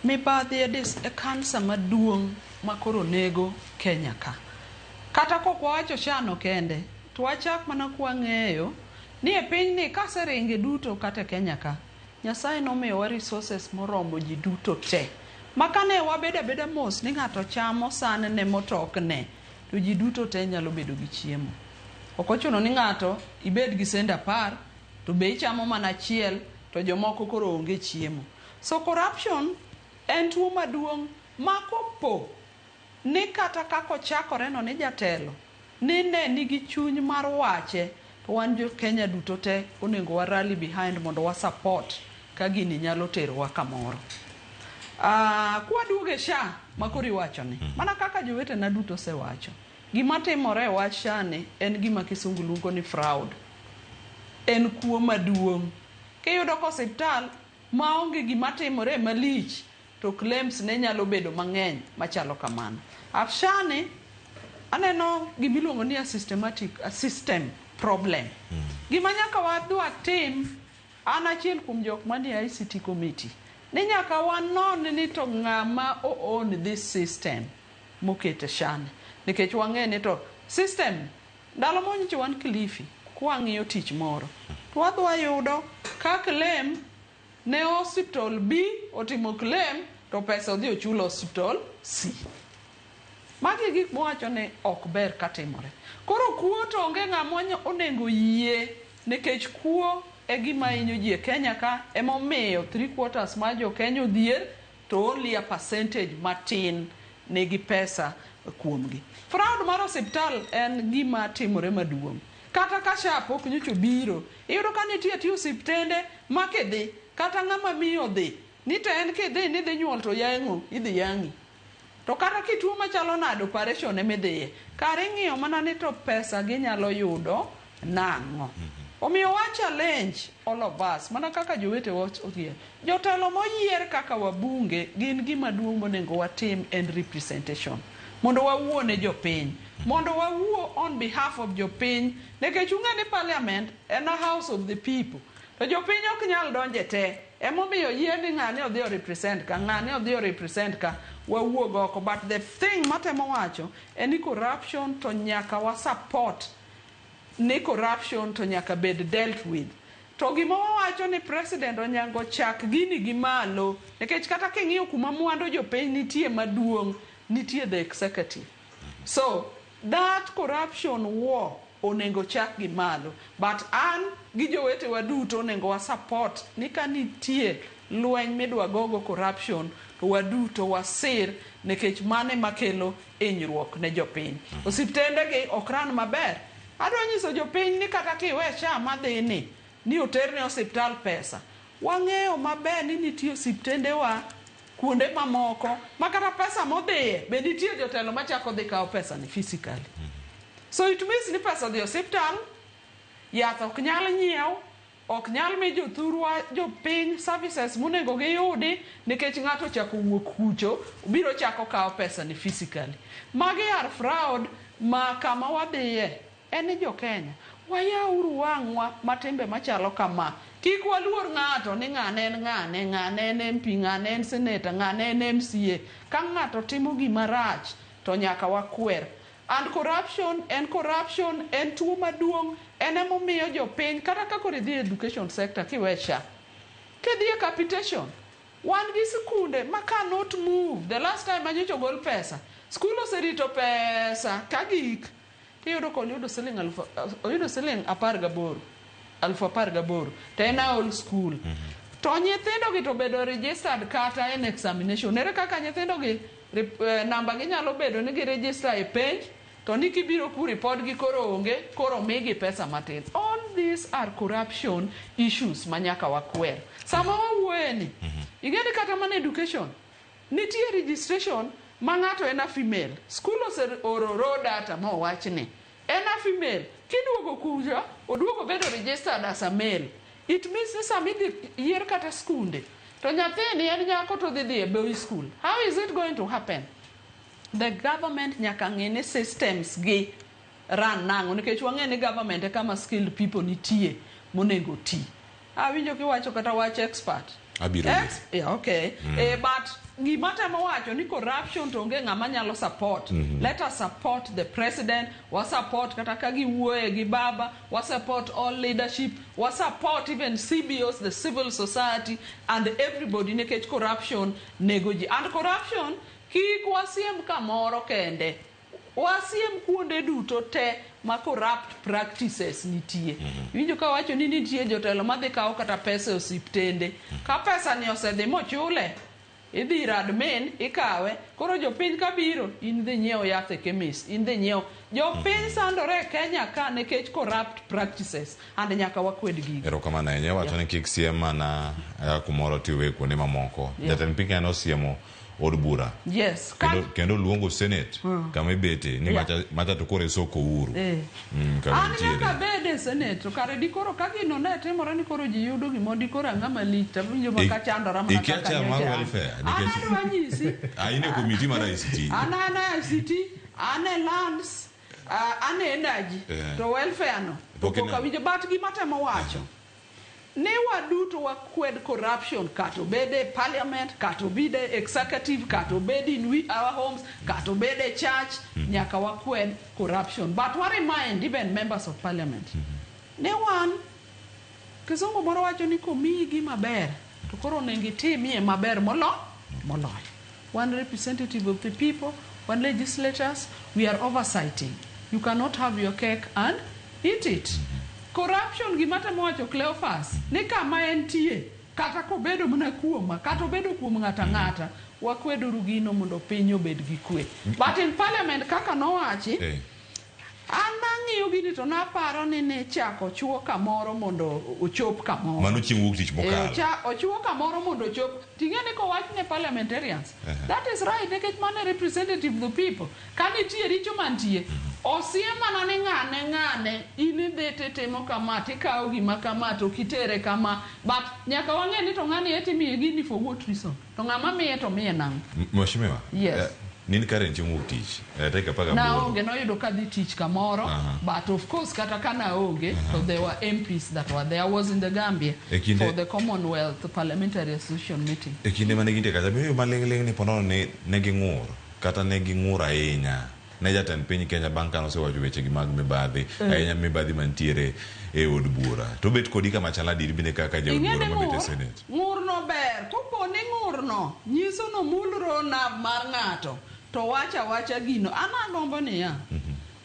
Mibadhi e dis e kansa maduong' ma koro nego Kenya ka. Kata kok wawacho SHA no kende, to wachak mana kwang'eyo ni e pinyni kaseringe duto kata e Kenya ka, Nyasaye nomiyowa resources moromo ji duto te. Ma kane wabedo abeda mos ni ng'ato chamo san ne motokne, to ji duto te nyalo bedo gi chiemo. Ok ochuno ni ng'ato ibed gi sende 10 to be ichamo mana achiel to jomoko koro onge chiemo. So corruption en tuo maduong' ma kopo ni kata kaka ochakore no ni jatelo ni ne nigi chuny mar wache to wan jo Kenya duto te onego wa rally behind mondo wa support ka gini nyalo terowa kamoro. Kwaduogo e SHA makoro iwacho ni, mana kaka jowetena duto osewacho, gima timore e wach SHA ni en gima kisungu luongo ni fraud. En kuo maduong'. Kiyudo ka osiptal maonge gima timore malich to claims ne nyalo bedo mang'eny machalo kamano. At SHA ni aneno gimiluongo ni a systematic a system problem. Gima nyaka wadwa tim, an achiel kuom jok manie ICT committee, ni nyaka wanon ni to ng'ama o own this system moket e SHA ni. Nikech wang'e ni to system ndalo monyicho wan Kilifi kwang'iyo tich moro to wadwa yudo ka claim ne hospital B otimo claim to pesa odhi ochulo hospital C. Magi e gik mwawacho ni ok ber katimore. Koro kuo to onge ng'ama onego yie nikech kuo e gima hinyo ji e Kenya ka emomiyo 3/4 mar jo Kenya odhier to only a percentage matin nigi pesa kuomgi. Fraud mar osiptal en gima timore maduong'. Kata ka SHA pok nyocha obiro, iyudo ka nitie tie osiptende ma kidhi, kata ng'ama miyo odhi, ni to en kidhi ni idhi nyuol to yang'o, idhi yang'i. To kata kituo machalo nade operation emidhiye. Kar ing'iyo mana ni to pesa ginyalo yudo nang'o. Omiyo wa challenge all of us, mana kaka jowetewa oyier. Jotelo moyier kaka wabunge gin gima duong' monego watim en representation. Mondo wawuo ne jopiny. Mondo wawuo on behalf of jopiny. Nikech ung'e ni parliament en a house of the people. To jopiny ok nyal donje te. Emomiyo yie ni ng'ane odhi o represent ka, ng'ane odhi o represent ka, wawuog oko. But the thing matemo wacho en ni corruption to nyaka wa support ni corruption to nyaka bed dealt with. To gima wawacho ni president onyango chak gini gi malo nikech kata king'iyo kuma mwandu jopiny nitie maduong' nitie the executive. So that corruption war onego chak gi malo. But an gi jowetewa duto onego wa support ni ka nitie lweny midwa gogo corruption to waduto wasir nikech mano ema kelo hinyruok ne jopiny. Osiptende gi ok run maber. Adwa nyiso jopiny ni kata kiwe SHA madhi ni ni oterne osiptal pesa. Wang'eyo maber ni nitie osiptendewa kuonde mamoko ma kata pesa modhiye be nitie jotelo machako dhi kawo pesa ni physically. So it means ni pesa odhi osiptal, yath ok nyal nyiew, ok nyal mi jothurwa jopiny services monego giyudi nikech ng'ato ochako wuok kucho biro chako kawo pesa ni physically. Magi are fraud ma kama wadhiye en ni jo Kenya wayauru wang'wa matimbe machalo kama. Kik waluor ng'ato ni ng'ane en ng'ane, ng'ane en MP, ng'ane en senator, ng'ane en MCA. Ka ng'ato timo gima rach to nyaka wakwer. And corruption en corruption en tuo maduong' en emomiyo jopiny kata ka koro idhi e education sector kiwe SHA. Kidhi e capitation wan gi sikunde ma cannot move. The last time manyocha ogol pesa, skul oserito pesa ka gik tiyudo ka oyudo siling alufu oyudo siling 18, 18,000 to en a old school. To nyithindo gi to obedo registered kata en examination. Ere kaka nyithindo gi namba gi nyalo bedo ni gi register e penj to ni kibiro ku report gi koro onge koro migi pesa matin. All these are corruption issues ma nyaka wakwer. Sama wawuoye ni, ing'e ni kata mana education nitie registration ma ng'ato en a female. School oseoro raw data mowach ni en a female. Kiduogo kucha, oduogo bedo registered as a male. It means ni sama idhi yier kata skunde, to nyathini en nyako to odhi dhi e boys school. How is it going to happen? The government nyaka ng'i ni systems gi run nang'o nikech wang'e ni government e kama skilled people nitie monego ti. Awinjo kiwacho kata wach expert. Abiro Yeah, okay. But Gima temo wacho ni corruption to onge ng'ama nyalo support. Let us support the president, wa support kata ka giwuoye gi baba, wa support all leadership, wa support even CBOs, the civil society and everybody, nikech corruption nego ji. And corruption kik wasiem kamoro kende, wasiem kuonde duto te ma corrupt practices nitie. Iwinjo ka wacho ni nitie jotelo madhi kawo kata pesa e osiptende. Ka pesa ni osedhi mochule, idhi ir admin ikawe. Koro jopiny kabiro, in dhi nyiewo yath e chemist, in dhi nyiewo. Jopiny sandore e Kenya ka nikech corrupt practices, and nyaka wakwed gigo. Erokamano ahinya. Iwacho ni kik siem mana kumoro tiwe kuonde mamoko. Jatend piny Kenya nosiemo od bura. Kendo luongo Senate kama ibete ni macha to koro isoko uru. Kama An nitiere. Nyaka bed e Senate, to kare dikoro ka gino ne timore ni koro ji yudo gimoro, dikoro ang'ama lich, tawinjo ma ka chandora mana Ikia kaka chair mar nyocha an. welfare, An nikech- adwa nyisi. Ah, in e komiti mar ICT. An e ICT, an e lands, an e energy, to welfare no. To Pok pok ineno. awinjo, but gima temo wacho ni waduto wakwed corruption, kata obed e parliament, kata obed e executive, kata obed in our homes, kata obed e church, nyaka wakwed corruption. But wa remind even members of parliament ni wan kizungu moro wacho ni komiyi gima ber to koro onego itimie maber moloyo. One representative of the people, one legislators, we are oversighting. You cannot have your cake and eat it. Corruption, gima temo wacho, Cleophas, ni kama entie, kata kobedo mana kuoma, kata obedo kuom ng'ata ng'ata, wakweduru gino mondo piny obed gi kwe. But in parliament kaka nowachi, an nang'iyo gini to naparo ni ne chako chuo kamoro mondo ochop kamoro. Mano chieng' wuok tich mokalo. Ochuo kamoro mondo ochop. Ting'e ni kowach ne parliamentarians. That is right, nikech mano e representative the people. Ka nitie richo mantie, osiem mana ni ng'ane ng'ane, in idhi titimo kama, tikawo gima kama, to kitere kama. But nyaka wang'e ni to ng'ani etimiye gini for what reason. To ng'ama miye to miye nang'o? Mheshimiwa, Yes. nin kare chieng' wuok tich tarik 18. Naonge, noyudo kadhi tich kamoro, but of course kata ka naonge, to there were MPs that were there. I was in the Gambia for the Commonwealth Parliamentary Association meeting. E kinde mane gintie kacha, miyo maling'ling' ni ponono ni ne ging'ur, kata ne ging'ur ahinya ne jatend piny Kenya bang' ka nosewacho wechegi mag mibadhi, ahinya mibadhi mantiere e od bura. To bet kodi kama chal adier bende kaka jaod Ing'e bura ni mabet e ng'ur, Senate. Ng'urno ber. Kopo ni ng'urno nyiso nomul raw nerve mar ng'ato, to wacha wacha gino. An agombo niya,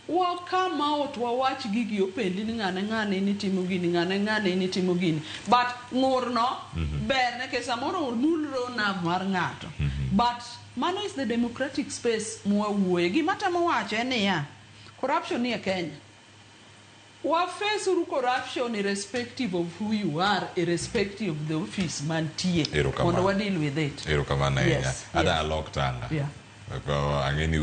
wa come out wawach gigi opendi ni ng'ane ng'ane in itimo gini, ng'ane ng'ane in itimo gini. But ng'urno ber nikech samoro omul raw nerve mar ng'ato. But mano is the democratic space mwawuoye. Gima temo wacho en niya, corruption ni e Kenya. Wafesuru corruption irrespective of who you are, irrespective of the office mantie. Erokamano. Mondo wa deal with it. Erokamano ahinya. Yes. Ada alok tanga. Ang'e ni